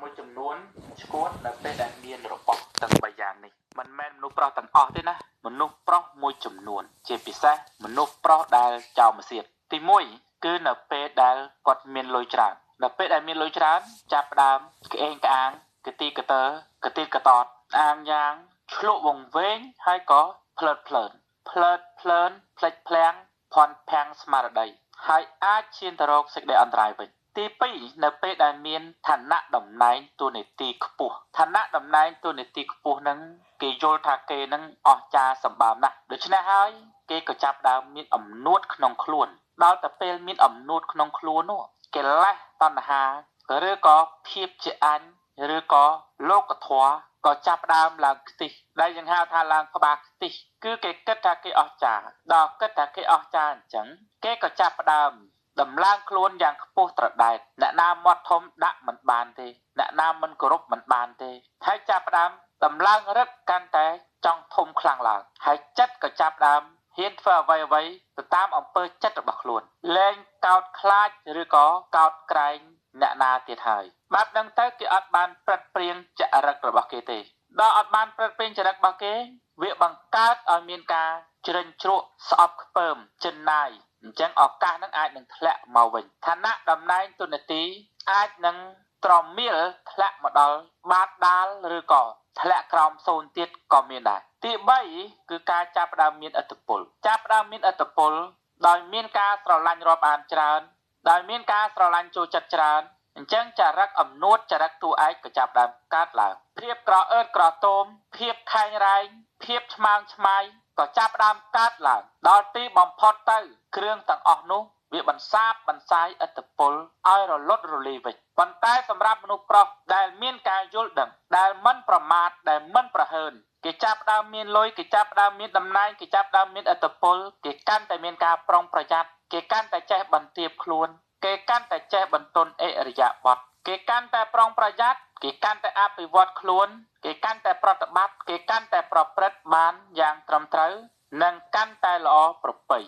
មួយចំនួនឈួតនៅពេលដែលមានរបស់ទាំង3យ៉ាងនេះមិនមែនមនុស្សប្រុសទាំងអស់ទេណាមនុស្សប្រុសមួយចំនួនជាពិសេសមនុស្សប្រុសដែលចោលមកសៀតទី1គឺនៅពេលដែលគាត់មានលុយច្រើននៅពេលដែលមានលុយច្រើនចាប់ផ្ដើមក្អេងក្អាងកទីកតើកទីកតតអាងយ៉ាងឆ្លក់វង្វេងហើយក៏ភ្លើតភ្លើនភ្លើតភ្លើនផ្លេចភ្លាំងភ័ន្តភាំងស្មារតីហើយអាចឈានទៅរកសេចក្តីអន្តរាយវិញទី2នៅពេលដែលមានឋានៈតំណែងតួនាទីខ្ពស់ឋានៈតំណែងតួនាទីខ្ពស់នឹងគេយល់ថាគេនឹងអស្ចារ្យសម្បើមណាស់ដូច្នេះហើយគេក៏ចាប់ដើមមានអំនួតក្នុងខ្លួនដល់តែពេលមានអំនួតក្នុងខ្លួននោះកិលេសតណ្ហាឬក៏ភាពជាអញឬក៏លោកធម៌ក៏ចាប់ដើមឡើងខ្ទិះដែលយើងហៅថាឡើងក្បាលខ្ទិះគឺគេគិតថាគេអស្ចារ្យដល់គិតថាគេអស្ចារ្យអញ្ចឹងគេក៏ចាប់ដើមដំឡើងខ្លួនយ៉ាងខ្ពស់ត្រដែតអ្នកណាមាត់ធំដាក់មិនបានទេអ្នកណាមិនគោរពមិនបានទេហើយចាប់ដើមដំឡើងរឹកកាន់តែចង់ធំខ្លាំងឡើងហើយចិត្តក៏ចាប់ដើមហ៊ានធ្វើអ្វីអ្វីទៅតាមអំពើចិត្តរបស់ខ្លួនលែងកោតខ្លាចឬក៏កោតក្រែងអ្នកណាទៀតហើយបែបហ្នឹងទៅគេអត់បានព្រឹត្តព្រៀងចរិតរបស់គេទេដល់អត់បានព្រឹត្តព្រៀងចរិតរបស់គេវាបង្កើតឲ្យមានការជ្រិញជ្រក់ស្អប់ខ្ពើមចិនណាយអញ្ចឹងឱកាសហ្នឹងអាចនឹងធ្លាក់មកវិញឋានៈតំណែងទូនាទីអាចនឹងត្រមៀលធ្លាក់មកដល់បាតដាលឬក៏ធ្លាក់ក្រោមសូន្យទៀតក៏មានដែរទី3គឺការចាប់ផ្ដើមមានឥទ្ធិពលចាប់ផ្ដើមមានឥទ្ធិពលដោយមានការស្រឡាញ់រាប់អានច្រើនដោយមានការស្រឡាញ់ចូលចិត្តច្រើនអញ្ចឹងចរិតអំនួតចរិតតួឯងក៏ចាប់ដើមកើតឡើងភាពក្រអឺតក្រទមភាពខែងរែងភាពឆ្មើងឆ្មៃក៏ចាប់ដើមកើតឡើងដល់ទីបំផុតទៅគ្រឿងទាំងអស់នោះវាបន្សាបបន្សាយឥទ្ធិពលឲ្យរលត់រលាយវិញប៉ុន្តែសម្រាប់មនុស្សប្រុសដែលមានការយល់ដឹងដែលមិនប្រមាទដែលមិនប្រហើនគេចាប់ដើមមានលុយគេចាប់ដើមមានតំណែងគេចាប់ដើមមានឥទ្ធិពលគេកាន់តែមានការប្រុងប្រយ័ត្នគេកាន់តែចេះបន្ទាបខ្លួនគេកាន់តែចេះបន្ទន់អិរិយាបថគេកាន់តែប្រុងប្រយ័ត្នគេកាន់តែអភិវឌ្ឍខ្លួនគេកាន់តែប្រតិបត្តិគេកាន់តែប្រព្រឹត្តបានយ៉ាងត្រឹមត្រូវនិងកាន់តែល្អប្រពៃ